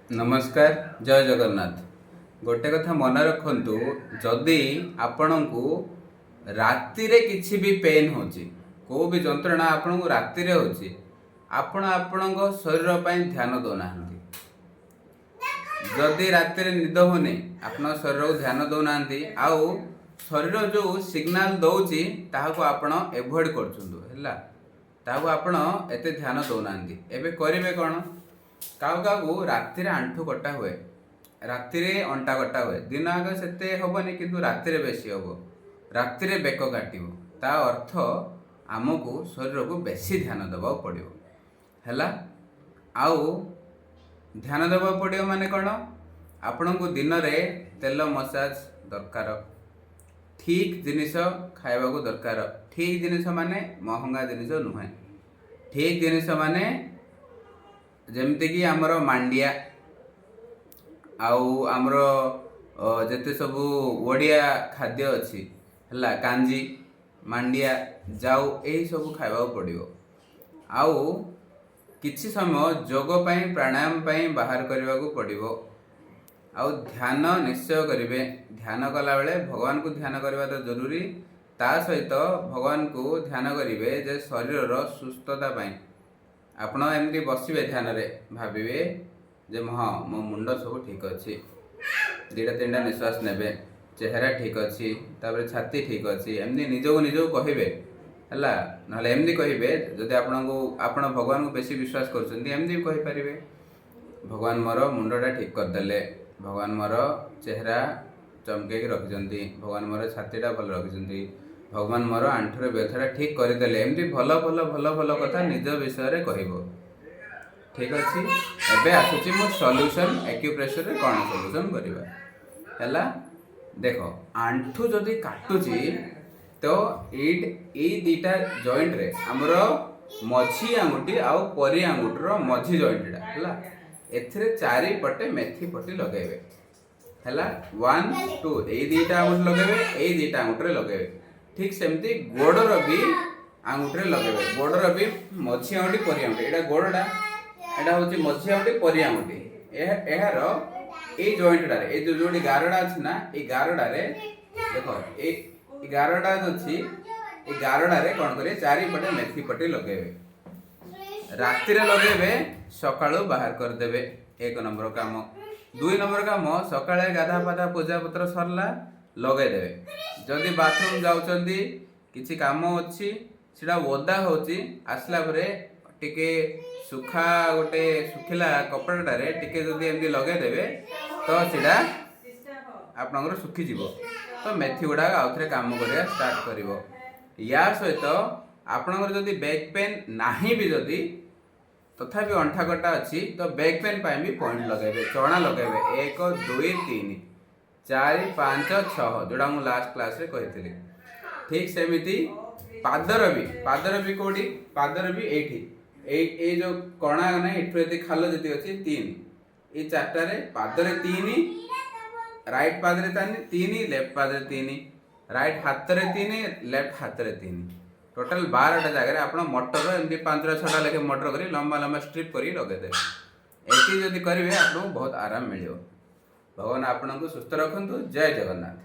ନମସ୍କାର, ଜୟ ଜଗନ୍ନାଥ। ଗୋଟେ କଥା ମନେ ରଖନ୍ତୁ, ଯଦି ଆପଣଙ୍କୁ ରାତିରେ କିଛି ବି ପେନ୍ ହେଉଛି, କେଉଁ ବି ଯନ୍ତ୍ରଣା ଆପଣଙ୍କୁ ରାତିରେ ହେଉଛି, ଆପଣ ଆପଣଙ୍କ ଶରୀର ପାଇଁ ଧ୍ୟାନ ଦେଉନାହାନ୍ତି। ଯଦି ରାତିରେ ନିଦ ହେଉନି, ଆପଣଙ୍କ ଶରୀରକୁ ଧ୍ୟାନ ଦେଉନାହାନ୍ତି ଆଉ ଶରୀର ଯେଉଁ ସିଗ୍ନାଲ ଦେଉଛି, ତାହାକୁ ଆପଣ ଏଭଏଡ଼ କରୁଛନ୍ତି। ହେଲା, ତାହାକୁ ଆପଣ ଏତେ ଧ୍ୟାନ ଦେଉନାହାନ୍ତି। ଏବେ କରିବେ କ'ଣ? କାହାକୁ କାହାକୁ ରାତିରେ ଆଣ୍ଠୁ କଟା ହୁଏ, ରାତିରେ ଅଣ୍ଟା କଟା ହୁଏ। ଦିନ ଆଗ ସେତେ ହେବନି, କିନ୍ତୁ ରାତିରେ ବେଶୀ ହେବ। ରାତିରେ ବେକ କାଟିବ। ତା ଅର୍ଥ ଆମକୁ ଶରୀରକୁ ବେଶୀ ଧ୍ୟାନ ଦେବାକୁ ପଡ଼ିବ। ହେଲା, ଆଉ ଧ୍ୟାନ ଦେବାକୁ ପଡ଼ିବ ମାନେ କ'ଣ? ଆପଣଙ୍କୁ ଦିନରେ ତେଲ ମସାଜ ଦରକାର, ଠିକ୍ ଜିନିଷ ଖାଇବାକୁ ଦରକାର। ଠିକ୍ ଜିନିଷ ମାନେ ମହଙ୍ଗା ଜିନିଷ ନୁହେଁ। ଠିକ୍ ଜିନିଷ ମାନେ ଯେମିତିକି ଆମର ମାଣ୍ଡିଆ ଆଉ ଆମର ଯେତେ ସବୁ ଓଡ଼ିଆ ଖାଦ୍ୟ ଅଛି, ହେଲା, କାଞ୍ଜି, ମାଣ୍ଡିଆ ଯାଉ, ଏହି ସବୁ ଖାଇବାକୁ ପଡ଼ିବ। ଆଉ କିଛି ସମୟ ଯୋଗ ପାଇଁ, ପ୍ରାଣାୟାମ ପାଇଁ ବାହାର କରିବାକୁ ପଡ଼ିବ। ଆଉ ଧ୍ୟାନ ନିଶ୍ଚୟ କରିବେ। ଧ୍ୟାନ କଲାବେଳେ ଭଗବାନଙ୍କୁ ଧ୍ୟାନ କରିବା ତ ଜରୁରୀ, ତା ସହିତ ଭଗବାନଙ୍କୁ ଧ୍ୟାନ କରିବେ ଯେ ଶରୀରର ସୁସ୍ଥତା ପାଇଁ। ଆପଣ ଏମିତି ବସିବେ ଧ୍ୟାନରେ, ଭାବିବେ ଯେ ହଁ, ମୋ ମୁଣ୍ଡ ସବୁ ଠିକ୍ ଅଛି। ଦୁଇଟା ତିନିଟା ନିଶ୍ୱାସ ନେବେ, ଚେହେରା ଠିକ୍ ଅଛି, ତାପରେ ଛାତି ଠିକ୍ ଅଛି, ଏମିତି ନିଜକୁ ନିଜକୁ କହିବେ। ହେଲା, ନହେଲେ ଏମିତି କହିବେ, ଯଦି ଆପଣଙ୍କୁ ଆପଣ ଭଗବାନଙ୍କୁ ବେଶୀ ବିଶ୍ୱାସ କରୁଛନ୍ତି, ଏମିତି ବି କହିପାରିବେ, ଭଗବାନ ମୋର ମୁଣ୍ଡଟା ଠିକ୍ କରିଦେଲେ, ଭଗବାନ ମୋର ଚେହେରା ଚମକେଇକି ରଖିଛନ୍ତି, ଭଗବାନ ମୋର ଛାତିଟା ଭଲ ରଖିଛନ୍ତି, ଭଗବାନ ମୋର ଆଣ୍ଠୁର ବ୍ୟଥାଟା ଠିକ୍ କରିଦେଲେ। ଏମିତି ଭଲ ଭଲ ଭଲ ଭଲ କଥା ନିଜ ବିଷୟରେ କହିବ। ଠିକ୍ ଅଛି, ଏବେ ଆସୁଛି ମୋ ସଲ୍ୟୁସନ୍। ଆକ୍ୟୁପ୍ରେସରରେ କ'ଣ ସଲ୍ୟୁସନ୍ କରିବା? ହେଲା, ଦେଖ, ଆଣ୍ଠୁ ଯଦି କାଟୁଛି ତ ଏଇ ଦୁଇଟା ଜଏଣ୍ଟରେ, ଆମର ମଝି ଆଙ୍ଗୁଠି ଆଉ ପରି ଆଙ୍ଗୁଠିର ମଝି ଜଏଣ୍ଟଟା, ହେଲା, ଏଥିରେ ଚାରିପଟେ ମେଥି ପଟି ଲଗାଇବେ। ହେଲା, ୱାନ୍, ଟୁ, ଏଇ ଦୁଇଟା ଆଙ୍ଗୁଠି ଲଗାଇବେ, ଏଇ ଦୁଇଟା ଆଙ୍ଗୁଠିରେ ଲଗାଇବେ। ଠିକ୍ ସେମିତି ଗୋଡ଼ର ବି ଆଙ୍ଗୁଠିରେ ଲଗାଇବେ। ଗୋଡ଼ର ବି ମଝି ଆଙ୍ଗୁଠି, ପରି ଆଙ୍ଗୁଠି। ଏଇଟା ଗୋଡ଼ଟା, ଏଇଟା ହେଉଛି ମଝି ଆଙ୍ଗୁଠି, ପରି ଆଙ୍ଗୁଠି। ଏହାର ଏଇ ଜଏଣ୍ଟଟାରେ, ଏଇ ଯୋଉଠି ଗାରଟା ଅଛି ନା, ଏଇ ଗାରଟାରେ ଦେଖ, ଏଇ ଗାରଟା ଅଛି, ଏଇ ଗାରଟାରେ କ'ଣ କରିବେ? ଚାରିପଟେ ମେଥି ପଟି ଲଗାଇବେ। ରାତିରେ ଲଗେଇବେ, ସକାଳୁ ବାହାର କରିଦେବେ। ଏକ ନମ୍ବର କାମ। ଦୁଇ ନମ୍ବର କାମ, ସକାଳେ ଗାଧା ପାଧା ପୂଜା ପତ୍ର ସରିଲା, ଲଗେଇଦେବେ। ଯଦି ବାଥରୁମ ଯାଉଛନ୍ତି, କିଛି କାମ ଅଛି, ସେଟା ଓଦା ହେଉଛି, ଆସିଲା ପରେ ଟିକେ ଶୁଖା ଗୋଟେ ଶୁଖିଲା କପଡ଼ାଟାରେ ଟିକେ ଯଦି ଏମିତି ଲଗେଇଦେବେ ତ ସେଇଟା ଆପଣଙ୍କର ଶୁଖିଯିବ, ତ ମେଥି ଗୁଡ଼ାକ ଆଉଥରେ କାମ କରିବା ଷ୍ଟାର୍ଟ କରିବ। ୟା ସହିତ ଆପଣଙ୍କର ଯଦି ବ୍ୟାକ୍ ପେନ୍ ନାହିଁ ବି, ଯଦି ତଥାପି ଅଣ୍ଟା କଟା ଅଛି, ତ ବ୍ୟାକ୍ ପେନ୍ ପାଇଁ ବି ପଏଣ୍ଟ ଲଗାଇବେ। ଚଣା ଲଗାଇବେ, ଏକ, ଦୁଇ, ତିନି, ଚାରି, ପାଞ୍ଚ, ଛଅ, ଯୋଉଟା ମୁଁ ଲାଷ୍ଟ କ୍ଲାସରେ କହିଥିଲି। ଠିକ୍ ସେମିତି ପାଦର ବି କୋଉଠି? ପାଦର ବି ଏଇଠି, ଏଇ ଏଇ ଯୋଉ କଣା ନାହିଁ, ଏଠୁ ଏତିକି ଖାଲ ଯେତିକି ଅଛି, ତିନି, ଏଇ ଚାରିଟାରେ ପାଦରେ ତିନି, ରାଇଟ୍ ପାଦରେ ତିନି, ତିନି, ଲେଫ୍ଟ ପାଦରେ ତିନି, ରାଇଟ୍ ହାତରେ ତିନି, ଲେଫ୍ଟ ହାତରେ ତିନି। ଟୋଟାଲ 12ଟା ଜାଗାରେ ଆପଣ ମଟର ଏମିତି ପାଞ୍ଚଟା ଛଅଟା ଲେଖେ ମଟର କରି ଲମ୍ବା ଲମ୍ବା ଷ୍ଟ୍ରିପ୍ କରି ଲଗେଇଦେବେ। ଏତିକି ଯଦି କରିବେ, ଆପଣଙ୍କୁ ବହୁତ ଆରାମ ମିଳିବ। ଭଗବାନ ଆପଣଙ୍କୁ ସୁସ୍ଥ ରଖନ୍ତୁ। ଜୟ ଜଗନ୍ନାଥ।